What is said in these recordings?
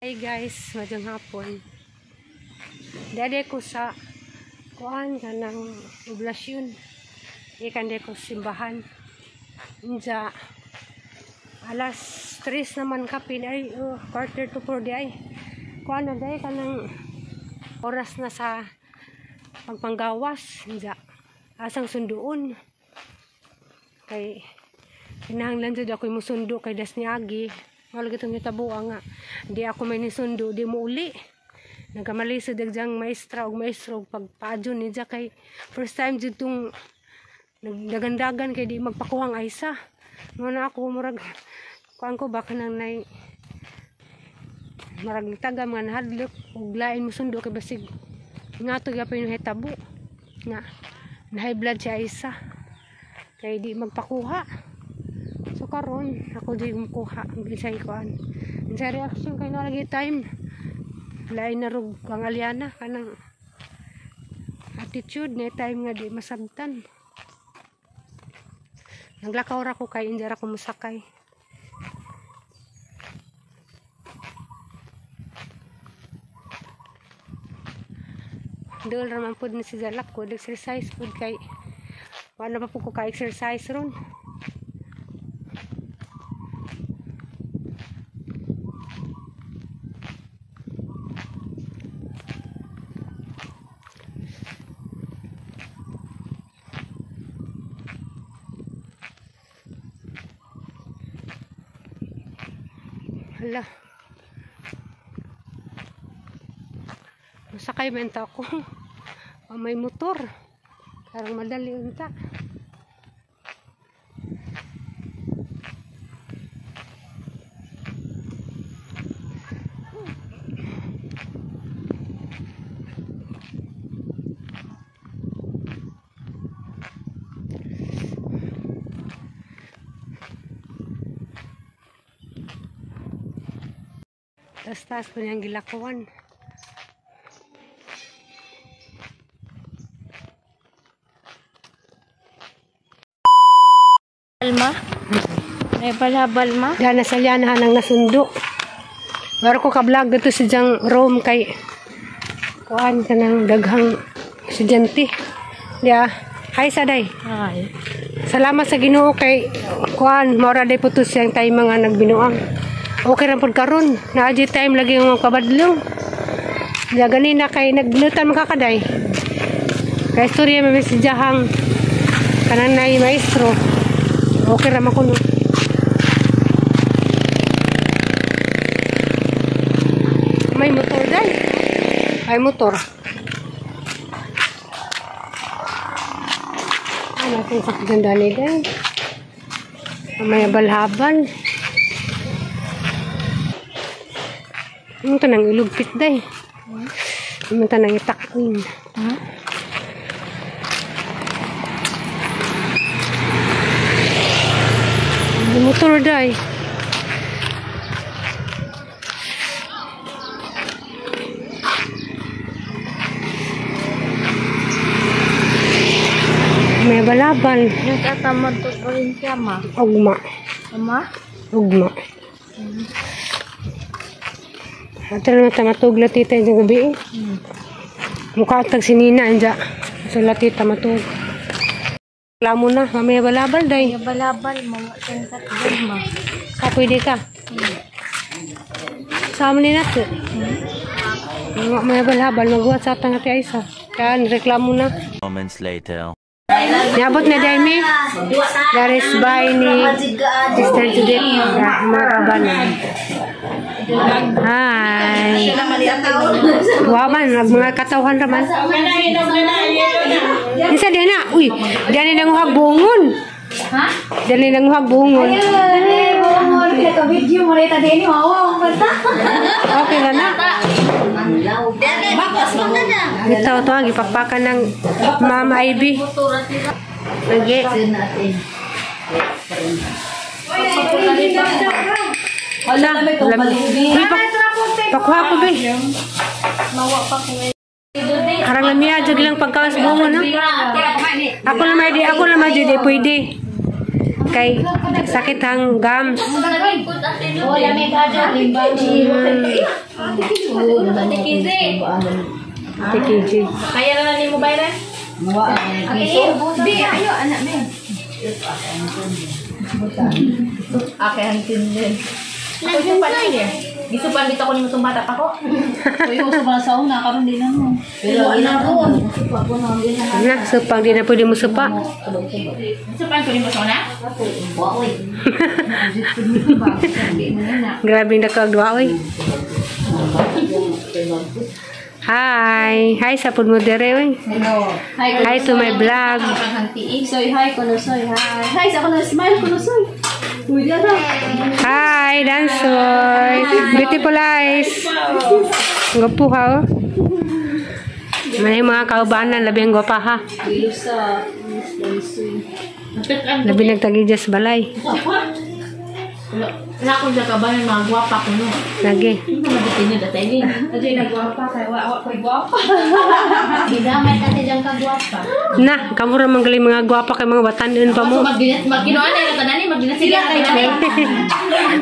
Hey guys, maayong hapon. Dade ko sa kuan kanang oblasyon. Ikan de ko simbahan. Inja alas 3 naman kapin ay oh, 3:45 di ay. Kuan na day kanang oras na sa pagpanggawas. Inja asang sunduon. Kay kinahanglan jud ako musundo kay das niagi. Wala gitong nitabo nga. Di ako may nisundo, di mo uli. Nagkamali sa dagjang maestra og maestro pagpaadyon ni ja kay first time jud tong nagdagandagan kay di magpakuhang aysa. Muna ako murag kuan ko baka nang nay murag taga mga nahadlok og lain mo sundo kay basig ngato gyapon yung hitabo nga na high blood siya aysa kay di magpakuha. So karon ako di mukuha ang isay kuan. Sa reaction kay na lagi time lain na rug ang alyana kanang attitude na time nga di masabtan. Naglakaw ra ko kay hindi ra ko mosakay. Dool ra man pud ni si Jalak ko exercise pud kay wala pa pud ko ka exercise ron. Hala. Masakay man ta ako. May motor. Karang madali unta. Tas-tas po niyang gilakuan. Balma? May balabal ma? Diyan na sa lianahan ang nasundo. Pero ko ka-vlog dito si Jang Rome kay kuan ka ng daghang estudyante. Yeah. Hi saday. Hi. Salamat sa Ginoo kay kuan maura day putos siyang tayo mga nagbinuang. Okay ra pud karon. Naa di time lagi nga magpabadlong. Ya ganina kay naglutan makakaday. Kay istorya may si Jahang kanang nay maestro. Okay ra man kuno. May motor day. Ay motor. Ano itong sakyan dani day? May balhabal. Ano ito nang ilugpit day? Ano ito nang itakwin? Huh? Motor day. May balabal. Yung katamad to pa rin siya, ma. Ugma. Ama? Ugma. Ato naman tamatug latita yung gabi. Mukha tag sinina anja. So latita matug. Reklamo na, mamaya balabal day. May balabal, mawa siyang sakyan, ma. Ka pwede ka. Sama ni nato. Mamaya balabal magbuhat sa atang ati Aisa. Kan reklamo na. Moments later. Niabot na day mi. There is by ni Sister Judith Marabanan. Hi. Wa man mga katawhan raman. Isa din na. Uy, dani nang huwag bungon. Ha? Dani nang huwag bungon. Ayun, bungon. Naka-video mo rin tadi ni wow, basta. Okay na na. Ito to gipakpakan ng Ma'am Ivy. Lagi. Wala, uy, pakuha ko be. Karang lamia jud lang pagkawas bungo no. Ako lang may di, ako lang may di pwede. Kay sakit ang gums. Ate KJ. Kaya na lang mo bayran? Di, ayo, anak ni. Okay, ang tindi. Ako niya. Gisupan dito ko ni mong bata pa ko. Uy, uso pa sa una, karon di na mo. Pero ina ko. Na, supang di na pwede mo supa. Gisupan ko ni mo sa una? Grabe yung dakag duha, oy. Hi! Hi sa pud mo dere, oy. Hi to my vlog. Soy, hi, kuno soy, hi. Hi, sa kuno smile, kuno soy. Uy, dara. Hi, dancer. Beautiful eyes. Gwapo ha, oh. May mga kaubanan, labi ang gwapa ha. Ilusa. Labi nagtagidya sa balay. Wala akong jakaban ng mga gwapa ko no. Lagi. Hindi ko mabuti niyo datay ni. Adyo'y nagwapa kay wa ko'y gwapa. Gidamay ka diyang kagwapa. Na, kamura man galing mga gwapa kay mga batanon pa mo. Magkinuan na tanan ni magdina sila tanan.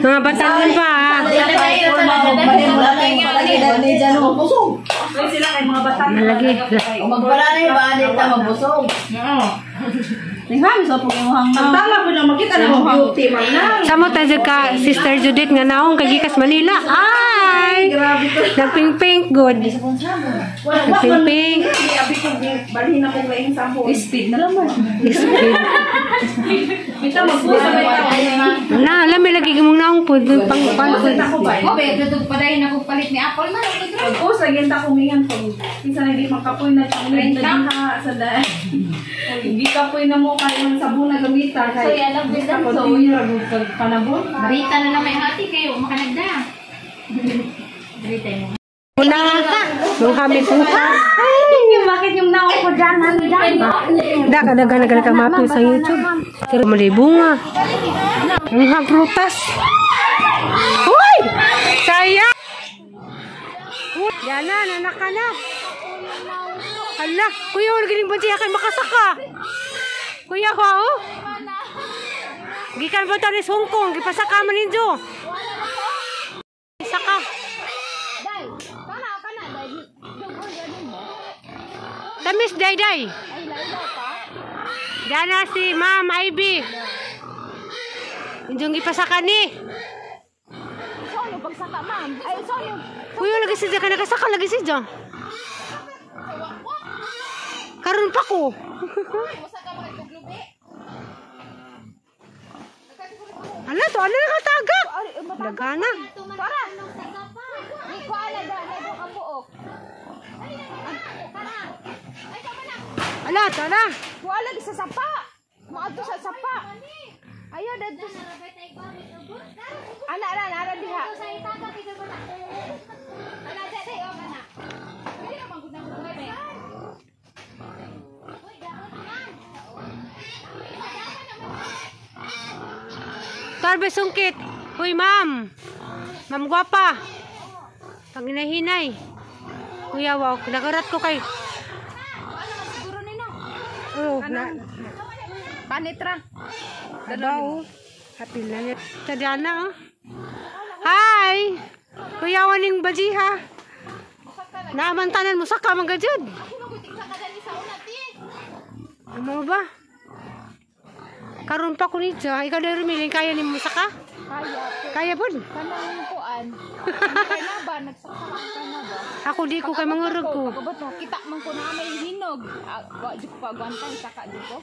Mga batanon pa ha. Sila kay mga bata. Lagi. Magpala na yung balit na mabusog. Naghamis sa pag-imuhang Tama po na makita na mo beauty man na. Samo tayo ka Sister Judith nga naong kay gikas Manila. Ay! Nagping-pink good. Nagping-pink. Abi ko balhin na kong laing sampo. Speed na lang man. Speed. Bita magbusa ba ito? Na, alam may lagi mong naong po. Pang pang Ako ba? Oh, be, tutug pa dahil ako palit ni Apple man. Pagpus lagi ta kumingan ko. Kinsa lagi makapoy na tang diha sa daan. Hindi kapoy na mo kayo ang sabon na gamita kay. So, alam ko Basta continue ra gud pag panabon. Rita na lang may hati kayo, makanagda. Rita mo. Una, nung kami po. Bakit yung naong ko dyan? Ano dyan? Da, kadagan na ka mapil sa YouTube. Pero mali bunga. Ang mga prutas. Uy! Saya! Uy, Yana, nanak ka na. Hala, kuya, wala galing ba siya kay makasaka? Kuya, ho? Gikan ba tayo sa Hong Kong? Gipasaka man ninyo. Saka. Tamis, day-day. Diyan si Ma'am Ivy. Injong gipasaka ni. Saan yung pagsaka, ma'am? Ay, saan yung... Kuya, lagi siya ka nakasaka, lagi siya. Karon pa ko. Ala to, ala nakatagak. Dagana. Tara! Di ko ala da, na ko kabuok. Ala, tara. Wala sa sapa. Maadto sa sapa. Ayo dadto. Ana ana ana diha. Tarbe sungkit. Hoy, ma'am. Ma'am gwapa. Panginahinay. Kuya, wow. Nagarat ko kay. Oh, na. Panitra. Abaw. Happy na niya. Tadana, oh. Hi! Kuya, waning bajiha. Naamantanan mo sa kamang gajud. Ano ba? Karon pa ko ni Ikaw na rumiling, kaya ni mo saka? Kaya. Kaya po. Kanang kuan. Kay na ba nagsaka ka na ba? Ako di ko kay mangurog ko. Pagabot mo kita man ko na may hinog. Wa jud ko pagwantay saka jud ko.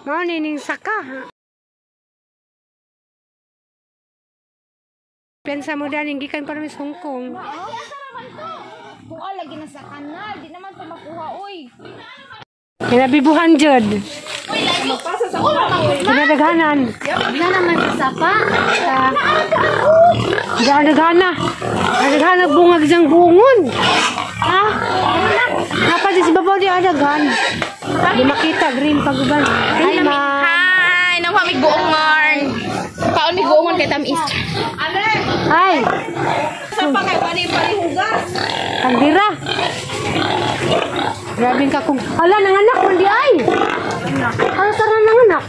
Mao nining saka. Pensa mo daning gikan pa sa Hong Kong. Kuha lagi na sa kanal, di naman to makuha oy. Kinabibuhan jud. Kinadaghanan. Na naman sa sapa. Dadaghana. Dadaghana bungag diyang bungon. Ha? Napa di si babaw di adaghan. Di makita green paguban. Hi, ma. Hi, nang kami guongon. Kaon mi guongon kay tamis. Hi. Sa pa kay wani parihugas. Kandira. Grabe ka kung ala nanganak man di ay. Ano tara nanganak?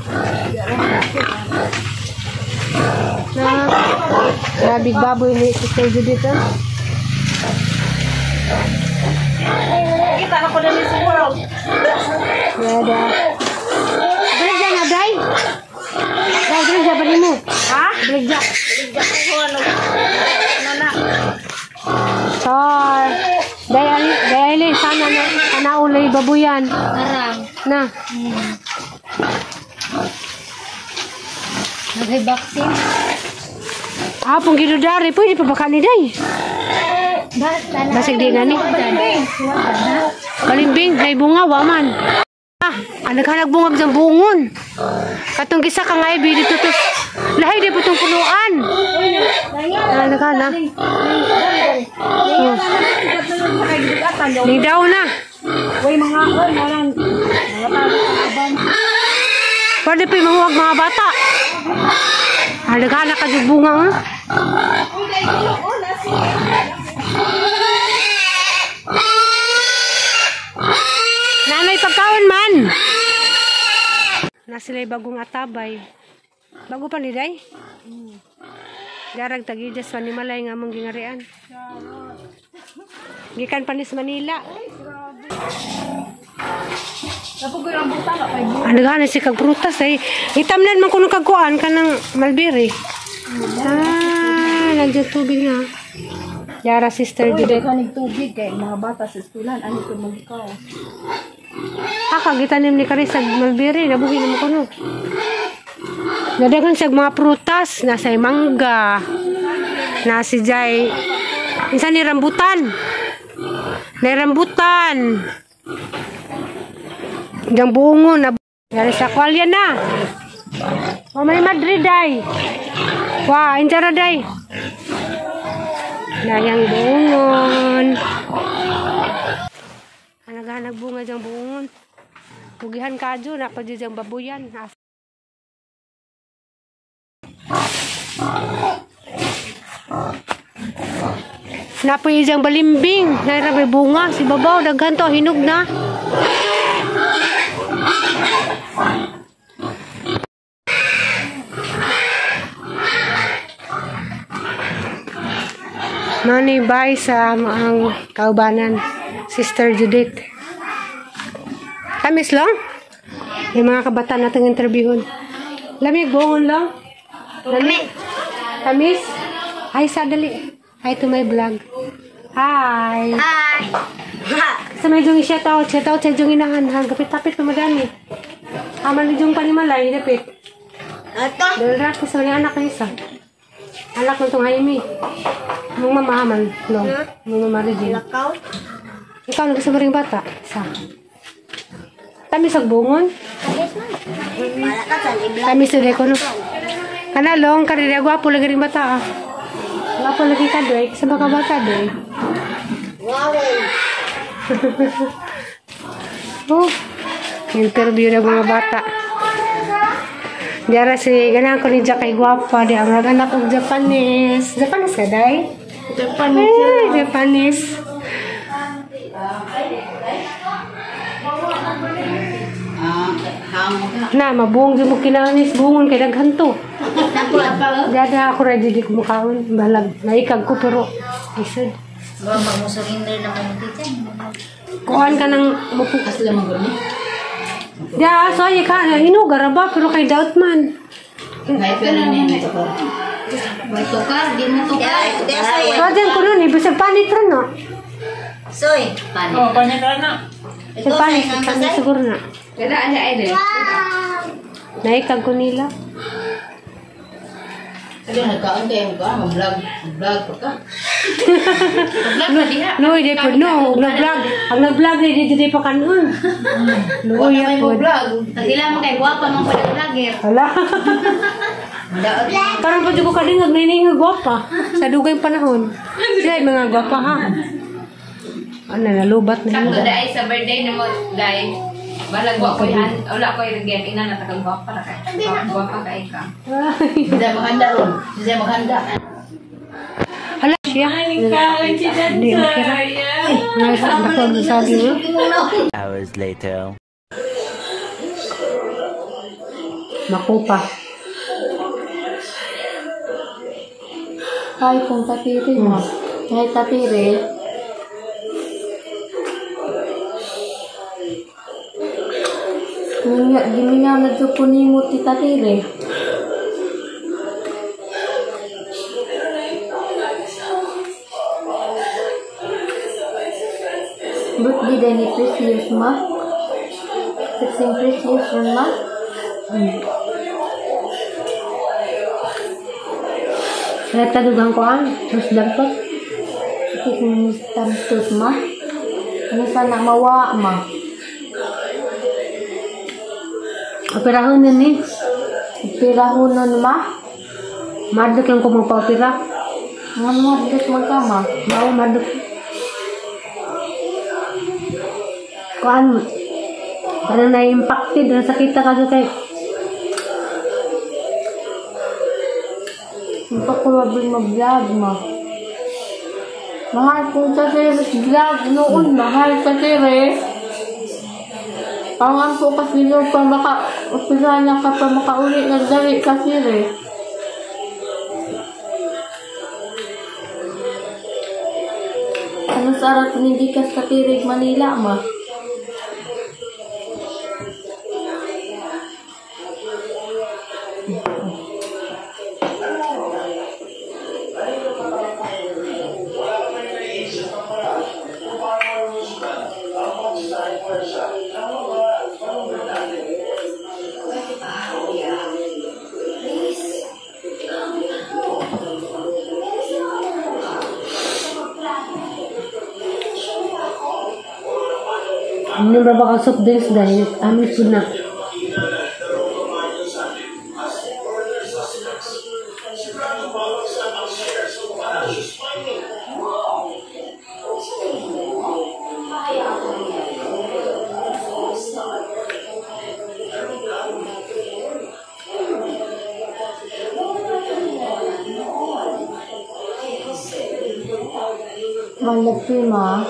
Na grabe baboy ni Sister Judith. Ah. Kita na ko dali sa world. Yada. Balik na, day. Day, balik ba nimo? Ha? Balik dyan. Balik ko ano. Ano na? Sor. Day, day, sana na, sana ulay babuyan. Arang. Na. Nag-vaccine. Ah, pong gidudari, pwede pa ba ka ni day? Basig di na ni. Balimbing, nay bunga, waman. Ah, ang naghanag bungag ng bungon. Katong gisa ka nga, ibi dito to. Lahi di po itong punuan. Ah, naghana. Oh. Nidaw na. Uy, mga, uy, walang, mga tao. Pwede pa yung manguwag mga bata. Ah, naghana ka yung bunga, ha? Nanay, pagkaon man. Na sila'y bagong atabay. Bago pa ni Day? Darag tagijas pa ni Malay nga mong gingarian. Gikan pa ni sa Manila. Ang naghahanap si kag prutas ay. Itamnan man kuno kag kuan ka ng malbiri. Ah, nandiyan tubig na. Yara sister Uy, di. dahil tubig kay mga bata sa eskwelahan, ano ko magikaw. Ah, kagitanim ni Karis sa malbiri, nabuhi naman kuno. Nadagan siya mga prutas, nasa mangga, nasi jay, isa ni rambutan. Ni rambutan. Diyang buongon na. Dari sa kwalya na. O may Madrid ay. Wah, injara day. Nayang buongon. Naghanag bunga diyang buongon. Pugihan kadyo, napadyo diyang babuyan. Napoy diyang balimbing. Naira may bunga. Si babaw, daghan to, hinog na. Money buy sa ang kaubanan, Sister Judith. Tamis lang. Yung mga kabataan nating interviewon. Lamig, bongon lang. Lamig. Tamis. Hi, sadali. Hi to my vlog. Hi. Hi. Sa may jong shout out sa jong inahan. Gapit-tapit pa madami. Aman ni jong panimalay, dapit. Ato. Dahil ko sa mga anak na isa. Anak ng tong Jaime. Mong mama man, long. Mong mama Regine. Lakaw. Ikaw, nag gusto mo ring bata? Isa. Tamis ang bungon. Wala ka sa libla. Tamis na ko no. Kana long, kanina gwapo lagi ring bata ah. Gwapo lagi ka doy. Sa baka bata doy. Wow. Oh, interview na mga bata. Diara si ganahan ko ni Jack kay gwapa di ang anak og Japanese. Japanese ka day? Japanese. Ay, Japanese. Na mabuong jud mo kinanis bungon kay daghan to. Dada ako ra di ko mukaon balag naikag ko pero isod. Ba magmusurrender na mo dito. Kuan ka ng mupo Sila magurni. Ya, so ay ka hinugar ba pero kay doubt man. May tukar, di mo tukar. So dyan ko nun, ibig panit ra no. Soy. Panit. Oh, panit na. Sa panit, panit siguro na. Kada ana ay dili. Naikag ko nila. Ano nagkaon kayo ka? Mag-vlog, mag-vlog pa ka. Vlog na diha. No, di po no, nag-vlog. Ang nag-vlog di di pa kanon. Wala Luya may po. mo-vlog. Tagila mo kay gwapa mong pala vlogger. Hala. Parang pa ko kalingag na nga gwapa. Sa dugay panahon. Sila yung mga gwapa ha. Ano, nalubat na Sakto yun. dai sa birthday na mo dai. Balag wa ko yan, wala ko yung nagyan ina na tagang gwapa na kay. Gwapa kay ka. Hindi maghanda ron. Hindi maghanda. Hala siya. Hindi, makira. Nasa ako ang sabi mo. Hours later. Makupa. Ay, kung tatiri mo. Kahit tatiri. Gimingaw na dyan po ni mo Tita Tere. Birthday din ni Precious, ma. Fixing Precious rin, ma. Kaya tadugang ko ang sus dantot. Fixing tantot, ma. Ano sana mawa, ma? Operahon na ni. Operahon nun, ma? Madlok yung kumagpa-opera. Nga madlok man ka, ma? Mao, madlok. Kuan, parang na-impacted na sakita kasi kay Hindi ko mabig mag-vlog, ma. Mahal ko sa series vlog noon. Mahal sa series. Pangan po kasi nyo pa maka... Umpisa na ka pa makauli ng dali sa series. Ano sa arat hindi ka sa Tirig, Manila, ma? Ano ba baka soft drinks dahil amin po na. Malaki, ma.